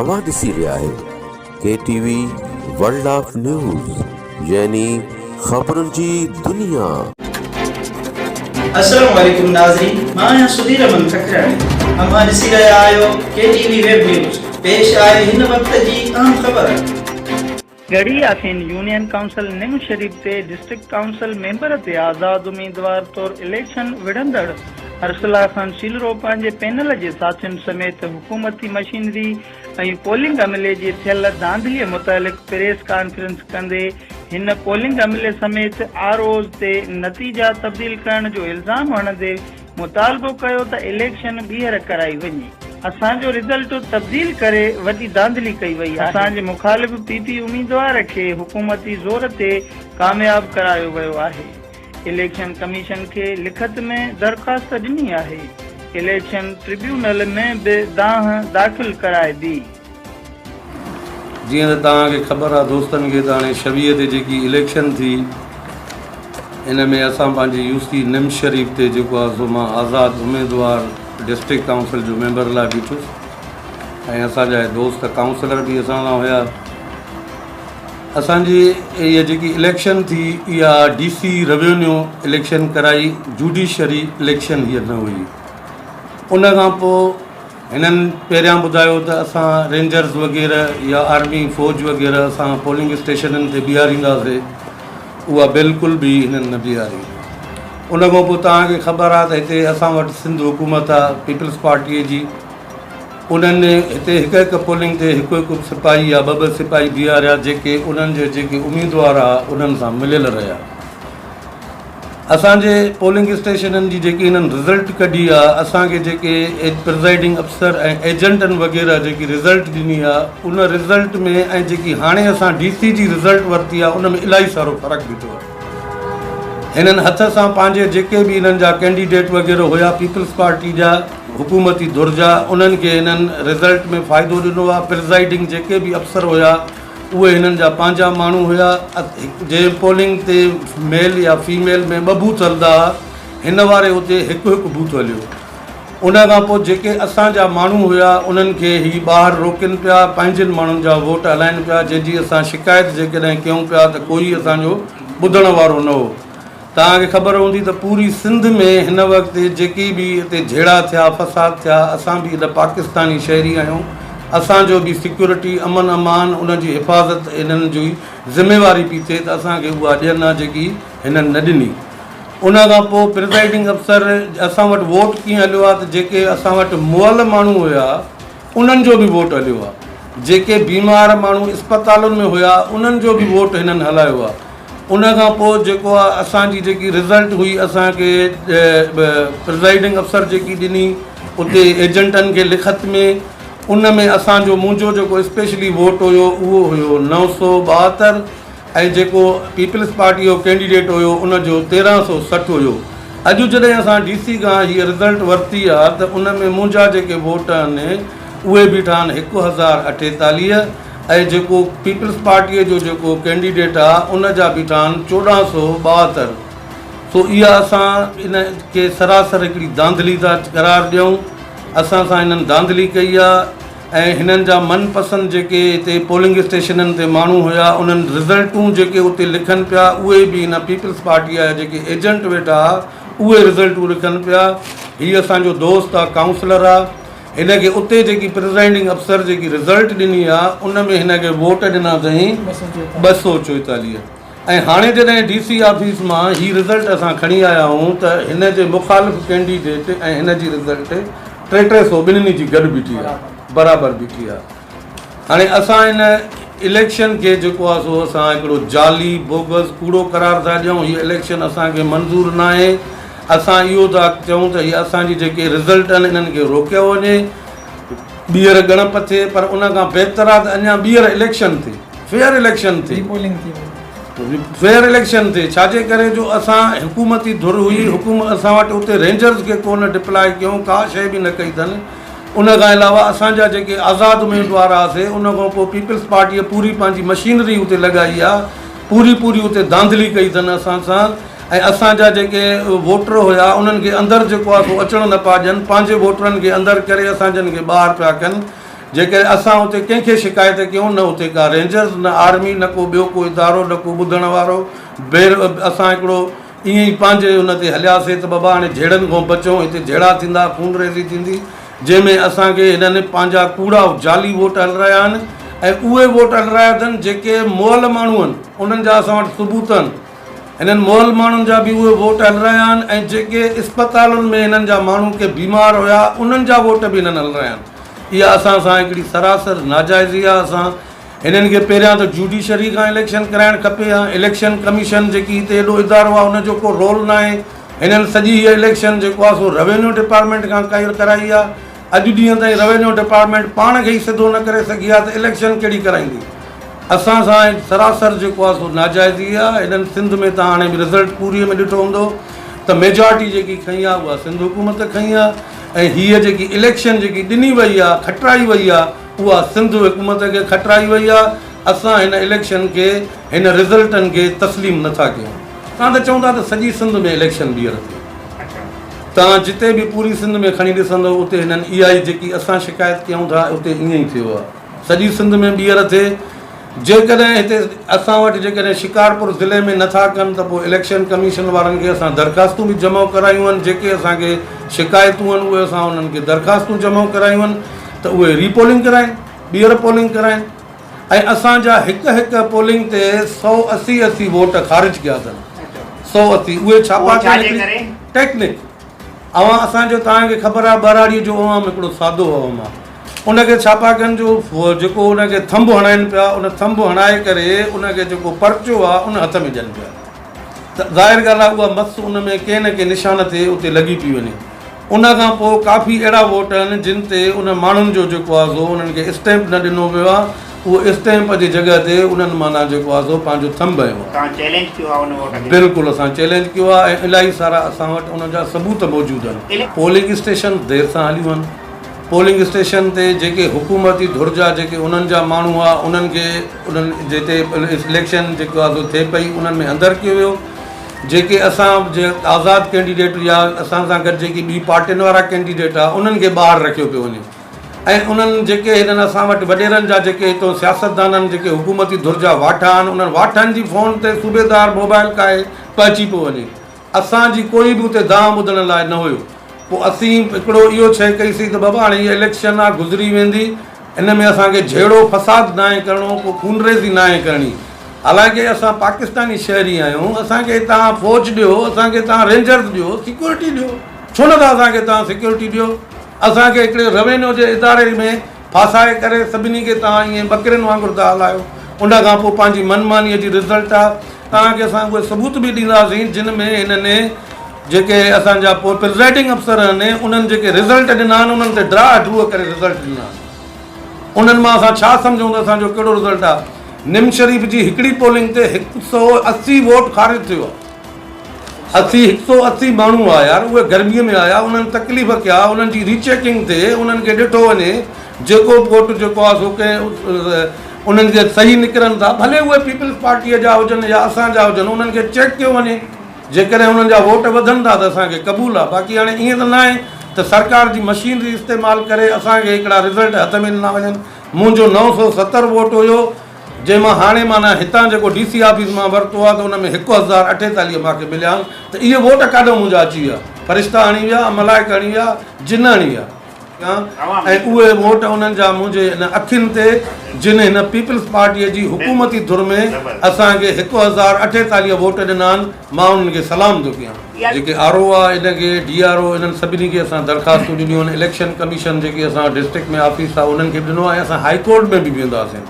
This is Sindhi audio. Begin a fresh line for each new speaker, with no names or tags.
اوهان ڏسي رهيا آهيو K T V world of news يعني خبرن جي دنيا.
السلام عليڪم ناظرين مان آهيان سڌير احمد ککراڻي اوهان ڏسي رهيا آهيو K T V web news پيش آهي هن وقت جي اهم خبر. ڳڙهي آفين يونين ڪائونسل نم شريف تي ڊسٽرڪٽ ڪائونسل ميمبر تي آزاد اميدوار طور اليڪشن وڙهندڙ ارسلا خان سيلرو پنهنجي پينل جي ساٿين سميت حڪومتي مشينري ۽ پولنگ عملي جي ٿيل ڌانڌلي متعلق پريس ڪانفرنس ڪندي هن پولنگ عملي سميت آر اوز تي نتيجا تبديل ڪرڻ جو الزام هڻندي مطالبو ڪيو ته اليڪشن ٻيهر ڪرائي وڃي. اسان جو رزلٽ تبديل ڪري وڏي ڌانڌلي ڪئي وئي آهي. اسان جي مخالف پي پي اميدوار کي حڪومتي زور تي ڪامياب ڪرايو ويو آهي. اليڪشن ڪميشن کي لکت ۾ درخواست ڏني آهي. اليڪشن ٽربيونل ۾ به دانهن داخل ڪرائبي.
جيئن ته توهان کي خبر آهي دوستن کي ته هاڻي شويء تي جيڪي اليڪشن ٿي ان ۾ اسان پنهنجي يو سي نم شريف تي جيڪو آهي سو مان آزاد اميدوار ڊسٽرڪٽ ڪائونسل جو ميمبر لاء بيٺس ۽ اسان جا دوست ڪائونسلر به اسان سان هيا اسان جي هيء جيڪي اليڪشن ٿي اها ڊي سي روينيو اليڪشن ڪرائي جوڊيشري اليڪشن هيء نه هئي ان کان پوء هنن پهريان ٻڌايو ته اسان رينجرز وغيره يا آرمي فوج وغيره اسان پولنگ اسٽيشنن تي بيهارينداسي اها بلڪل به هنن نه بيهاري. ان کان پوء توهان کي خبر آهي ته هتي اسان وٽ سنڌ حڪومت آهي پيپلز پارٽيء جي انهن هتي هڪ هڪ پولنگ تي هڪ هڪ سپاهي يا ٻه ٻه سپاهي بيهاريا جيڪي انهن جي جيڪي اميدوار آ انهن سان مليل رهيا. اسان جي پولنگ اسٽيشنن جي جيڪي هنن رزلٽ ڪڍي آ اسان کي جيڪي پرزائيڊنگ افسر ۽ ايجنٽن وغيره جيڪي رزلٽ ڏني آ ان رزلٽ ۾ ۽ جيڪي هاڻي اسان ڊي سي جي رزلٽ ورتي آ ان ۾ الاهي سارو فرق بيٺو آ هنن هٿ سان پنهنجي جيڪي به هنن جا ڪينڊيڊيٽ وغيره هيا پيپلز پارٽي جا حڪومتي ڌر جا انهن کي هنن رزلٽ ۾ فائدو ڏنو آ پرزائيڊنگ جيڪي به افسر هيا اهي هنن جا پنهنجا ماڻهو هيا، جنهن پولنگ تي ميل يا فيميل ۾ ٻه بوٿ هلندا ها، هن واري اتي هڪ هڪ بوٿ هليو. ان کان پوء جيڪي اسان جا ماڻهو هيا، انهن کي هي ٻاهر روڪين پيا، پنهنجن ماڻهن جا ووٽ هلائين پيا، جنهن جي اسان شڪايت جيڪڏهن ڪيون پيا ته ڪوئي اسان جو ٻڌڻ وارو نه هو. توهان کي خبر هوندي ته پوري سنڌ ۾ هن وقت جيڪي به اتي جهيڙا ٿيا فساد ٿيا اسان به هن پاڪستاني شهري آهيون اسان جو به سيڪيورٽي امن امان ان جي حفاظت هنن جي ذميواري پي ٿئي ته اسان کي اها ڏين ها جيڪي هنن نه ڏني ان کان پوء پرزائيڊنگ افسر اسان وٽ ووٽ ڪيئن هليو آهي ته جيڪي اسان وٽ مئل ماڻهو هيا انهن جو به ووٽ هليو آهي جيڪي بيمار ماڻهو اسپتالن ۾ هيا انهن جو به ووٽ هنن هلايو آهي ان کان پوء جيڪو آ اسان جي جيڪي رزلٽ هئي اسان کي پرزائيڊنگ افسر جيڪي ڏني اتي ايجنٽن کي لکت ۾ ان ۾ اسان جو منهنجو جيڪو اسپيشلي ووٽ هيو اهو هيو 972 ۽ جيڪو پيپلز پارٽي جو ڪينڊيڊيٽ هيو ان جو 1360 هيو اڄ جڏهن اسان ڊي سي کان هيء رزلٽ ورتي آ ته ان ۾ منهنجا جيڪي ووٽ آهن اهي بيٺا آهن 1048 ۽ جيڪو پيپلز پارٽيء جو جيڪو ڪينڊيڊيٽ آ ان جا بيٺا آهن 1472 سو اها اسان ان کي سراسر هڪڙي ڌانڌلي ٿا قرار ڏيون اسان سان هنن ڌانڌلي ڪئي آ ۽ هنن جا من پسند جيڪي هتي پولنگ اسٽيشنن تي ماڻهو هيا انهن رزلٽون جيڪي اتي لکن پيا اهي به هن پيپلز پارٽيء جا جيڪي ايجنٽ ويٺا ها اهي رزلٽون لکن پيا هي اسان جو دوست آ ڪائونسلر آ هن کي اتي جيڪي پرزائيڊنگ افسر جيڪي رزلٽ ڏني آ ان ۾ هن کي ووٽ ڏنا اٿئين 244 ۽ هاڻي جڏهن ڊي سي آفيس مان هي رزلٽ اسان کڻي آيا آهيون ته هن جي مخالف ڪينڊيڊيٽ ۽ هن جي رزلٽ ٽي ٽي سو ٻنهي جي گڏ بيٺي آ برابر بيٺي آ. هاڻي اسان ان اليڪشن کي جيڪو آهي سو اسان هڪڙو جعلي، بوگس، ڪوڙو قرار ٿا ڏيون، هي اليڪشن اسان کي منظور ناهي، اسان اهو ٿا چئون ته هي اسان جي جيڪي رزلٽ آهن انهن کي روڪيو وڃي، ٻيهر ڳڻپ ٿئي پر ان کان بهتر آهي ته اڃا ٻيهر اليڪشن ٿئي، فيئر اليڪشن ٿئي، فيئر اليڪشن ٿئي، ڇاجي ڪري جو اسان حڪومتي ڌر هئي، حڪومت اسان وٽ اتي رينجرز کي ڪونه ڊپلائي ڪيون، ڪا شيء به نه ڪئي اٿن. ان کان علاوه اسان جا جيڪي آزاد اميدوار ها سي ان کان پوء پيپلز پارٽيء پوري پنهنجي مشينري اتي لڳائي ها پوري پوري اتي ڌانڌلي ڪئي اٿن اسان سان ۽ اسان جا جيڪي ووٽر هيا انهن کي اندر جيڪو آهي سو اچڻ نه پيا ڏين پنهنجي ووٽرن کي اندر ڪري اسان جن کي ٻاهر پيا ڪن. جيڪڏهن اسان اتي ڪنهن کي شڪايت ڪيون نه اتي ڪا رينجرز نه آرمي نه ڪو ٻيو ڪو ادارو نه ڪو ٻڌڻ وارو بير اسان هڪڙو ائين ئي پنهنجي ان تي هلياسي ته بابا هاڻي جهيڙن کان بچون هتي جهيڙا ٿيندا خونريزي ٿيندي جنهن ۾ اسان کي هنن پنهنجا ڪوڙا جعلي ووٽ هلرايا آهن ۽ اهي ووٽ هلرايا اٿن جيڪي مئل ماڻهو آهن انهن جا اسان وٽ ثبوت آهن هنن مئل ماڻهن جا به اهي ووٽ هلرايا آهن ۽ جيڪي اسپتالن ۾ هنن جا ماڻهو ڪي بيمار هيا انهن جا ووٽ به هنن هلرايا آهن اها اسان سان هڪڙي سراسر ناجائزي آهي اسان هنن کي پهريان ته جوڊيشري کان اليڪشن ڪرائڻ کپي ها، اليڪشن ڪميشن جيڪي هتي ايڏو ادارو آهي ان جو ڪو رول ناهي، هنن سڄي هيء اليڪشن جيڪو آهي سو روينيو ڊپارٽمينٽ کان ڪرائي آهي، اڄ ڏينهن تائين روينيو ڊپارٽمينٽ پاڻ کي ئي سڌو نه ڪري سگهي آهي ته اليڪشن ڪهڙي ڪرائيندي، اسان سان سراسر جيڪو آهي سو ناجائزي آهي، هنن سنڌ ۾ تهان هاڻي به رزلٽ پوري ۾ ڏٺو هوندو ته ميجارٽي جيڪي کنئي آهي اها سنڌ حڪومت کنئي آهي ۽ هيء جيڪي اليڪشن جيڪي ڏني وئي آهي کٽرائي وئي آهي اها سنڌ حڪومت کي کٽرائي وئي آ، اسان هن اليڪشن کي هن رزلٽن کي تسليم نه ٿا ڪيون. اسان ته چئون ٿا ته سڄي سنڌ ۾ اليڪشن ٻيهر ٿئي. توهان جتي به پوري سنڌ ۾ کڻي ڏسندؤ اتي هنن اها ئي جيڪي اسان شڪايت ڪيون ٿا اتي ائين ئي ٿيو آ. سڄي سنڌ ۾ ٻيهر ٿئي. جيڪڏهن هتي اسان وٽ جيڪڏهن شڪارپور ضلعي ۾ نه ٿا ڪن ته پوء اليڪشن ڪميشن وارن کي اسان درخواستون به جمع ڪرايون آهن جيڪي اسان کي شڪايتون آهن اهي اسان انهن کي درخواستون جمع ڪرايون آهن ته اهي ري پولنگ ڪرائين ٻيهر پولنگ ڪرائين ۽ اسان جا هڪ هڪ پولنگ تي 180 80 ووٽ خارج ڪيا اٿن 180 اهي ڇاپا ٽيڪنڪ اوهان اسان جو توهان کي خبر آهي ٻهراڙي جو عوام هڪڙو سادو عوام آهي ان کي ڇاپا ڪن جو جيڪو ان کي ٿنڀ هڻائين پيا ان ٿنڀ هڻائي ڪري ان کي جيڪو پرچو آهي ان هٿ ۾ ڏين پيا ته ظاهر ڳالهه آهي اها مس ان ۾ ڪنهن نه ڪنهن نشان تي اتي لڳي پئي وڃي ان کان پوء ڪافي اهڙا ووٽ آهن جن تي ان ماڻهن جو جيڪو آهي سو انهن کي اسٽيمپ نه ڏنو ويو آهي اهو اسٽيمپ جي جڳهه تي انهن معنيٰ جيڪو آهي سو پنهنجو ٿنڀ هنيو آهي.
توهان چئلينج ڪيو آهي ان ووٽ کي؟
بلڪل اسان چئلينج ڪيو آهي ۽ الاهي سارا اسان وٽ ان جا ثبوت موجود آهن. پولنگ اسٽيشن دير سان هليون آهن. پولنگ اسٽيشن تي جيڪي حڪومتي ڌر جا جيڪي انهن جا ماڻهو هئا انهن کي انهن جتي اليڪشن جيڪو آهي سو ٿئي پئي انهن ۾ اندر ڪيو ويو. جيڪي اسان جي آزاد ڪينڊيڊيٽ يا اسان سان گڏ جيڪي ٻي پارٽين وارا ڪينڊيڊيٽ هئا انهن کي ٻاهر رکيو پيو وڃي. ۽ انهن جيڪي هنن اسان وٽ وڏيرن جا جيڪي هتو سياستدانن جيڪي حڪومتي ڌر جا واٺا آهن انهن واٺن جي فون تي صوبيدار موبائل ڪاهي پهچي پيو وڃي اسان جي ڪوئي به اتي دانهن ٻڌڻ لاء نه هيو پوء اسين هڪڙو اهو شيء ڪئي سين ته بابا هاڻي هيء اليڪشن آهي گذري ويندي ان ۾ اسان کي جهيڙو فساد ناهي ڪرڻو ڪو خونريزي ناهي ڪرڻي حالانڪه اسان پاڪستاني شهري آهيون اسان کي توهان فوج ڏيو اسان کي توهان رينجرز ڏيو سيڪيورٽي ڏيو ڇو نه ٿا اسان کي توهان سيڪيورٽي ڏيو اسان کي هڪڙي روينيو جي اداري ۾ ڦاسائي ڪري سڀني کي توهان ائين ٻڪرين وانگر ٿا هلايو ان کان پوء پنهنجي من مانيء جي رزلٽ آ توهان کي اسان اهي ثبوت به ڏينداسين جن ۾ هنن جيڪي اسان جا پوء پرزائيڊنگ افسر آهن انهن جيڪي رزلٽ ڏنا آهن انهن تي ڊراء ڊوهه ڪري رزلٽ ڏنا آهن انهن مان اسان ڇا سمجهون ته اسان جو ڪهڙو رزلٽ آ نم شريف جي هڪڙي پولنگ تي هڪ سئو 80 ووٽ خارج ٿيو آ. 80 هڪ سو 80 ماڻهو آيا يار اهي گرمي ۾ آيا انهن تڪليف ڪيا انهن جي ريچيڪنگ ٿئي انهن کي ڏٺو وڃي جيڪو به ووٽ جيڪو آهي سو ڪنهن انهن جي صحيح نڪرن ٿا ڀلي اهي پيپلز پارٽيء جا هجن يا اسان جا هجن انهن کي چيڪ ڪيو وڃي جيڪڏهن انهن جا ووٽ وڌن ٿا ته اسان کي قبول آهي باقي هاڻي ائين ته ناهي ته سرڪار جي مشينري استعمال ڪري اسان کي هڪڙا رزلٽ هٿ ۾ ڏنا وڃن منهنجو 970 ووٽ هيو جنهن مان هاڻي معنيٰ هتان جيڪو ڊي سي آفيس مان ورتو آهي ته ان ۾ 1048 مان کي مليا آهن ته اهي ووٽ ڪاڏهون منهنجا اچي ويا؟ فرشتا هڻي ويا، ملائڪ هڻي ويا، جن هڻي ويا ۽ اهي ووٽ انهن جا منهنجي ان اکين تي جن هن پيپلز پارٽيء جي حڪومتي ڌر ۾ اسان کي 1048 ووٽ ڏنا آهن مان انهن کي سلام ٿو ڪيان. جيڪي آر او آ ان کي ڊي آر او انهن سڀني کي اسان درخواستون ڏنيون آهن اليڪشن ڪميشن جيڪي اسان ڊسٽرڪٽ ۾ آفيس آ انهن کي به ڏنو آهي ۽ اسان هائي ڪورٽ ۾ به وينداسين.